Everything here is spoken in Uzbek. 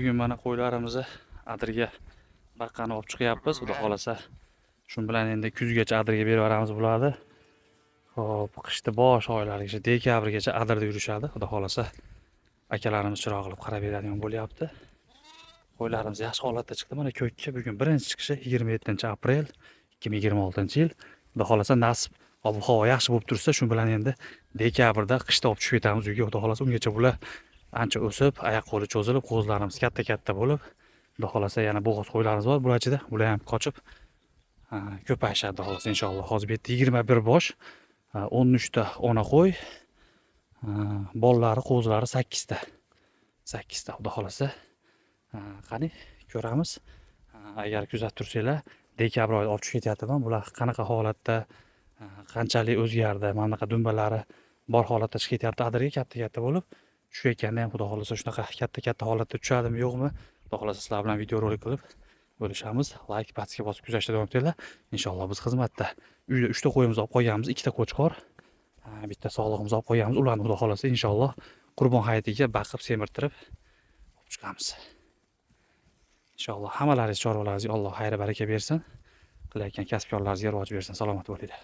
Bugun mana qo'ylarimizni adirga baqqani olib chiqyapmiz. Xudo xolasa, shu bilan endi kuzgacha adirga berib yuboramiz bularni. Xo'p, qishni bosh oylarigacha, dekabrgacha adirda yurishadi. Xudo xolasa, akalarimiz chiroq qilib qarab beradigan bo'lyapti. Qo'ylarimiz yaxshi holatda chiqdi. Mana ko'kka bugun birinchi chiqishi 27-aprel 2026-yil. Xudo xolasa, nasib ob havo yaxshi bo'lib tursa, shu bilan endi dekabrda qishda olib tushib ketamiz uyga. Xudo xolasa, ungacha bular ancha o'sib, oyoq qo'li cho'zilib, qo'zilarimiz katta-katta bo'lib, xudo xolasa yana bo'g'oz qo'ylarimiz bor bular ichida, bular ham qochib ko'payishadi xudo xolasa inshaalloh. Hozir bu yerda 21 bosh, 13 ta ona qo'y, bolalari, qo'zilari 8 ta. 8 ta xudo xolasa. Qani ko'ramiz. Agar kuzatib tursanglar, dekabr oyida olib tushib ketyapman. Bular qanaqa holatda, qanchalik o'zgardi, mana bunaqa dumbalari bor holatda chiqib ketyapti adirga katta-katta bo'lib. Tushayotganda ham xudo xolasa shunaqa katta-katta holatda tushadimi, yo'qmi? Xudo xolasa sizlar bilan videorolik qilib bo'lishamiz. Like, pastga bosib kuzatishda davom etinglar. Inshaalloh biz xizmatda. Uyda 3 ta qo'yimizni olib qo'yganmiz, 2 ta qo'chqor, bitta sog'lig'imizni olib qo'yganmiz. Ularni xudo xolasa inshaalloh Qurbon hayitiga baqib, semirtirib olib chiqamiz. Inshaalloh hammalaringiz chorvalaringizga Alloh xayr baraka bersin. Qilayotgan kasbkorlaringizga rivoj bersin. Salomat bo'linglar.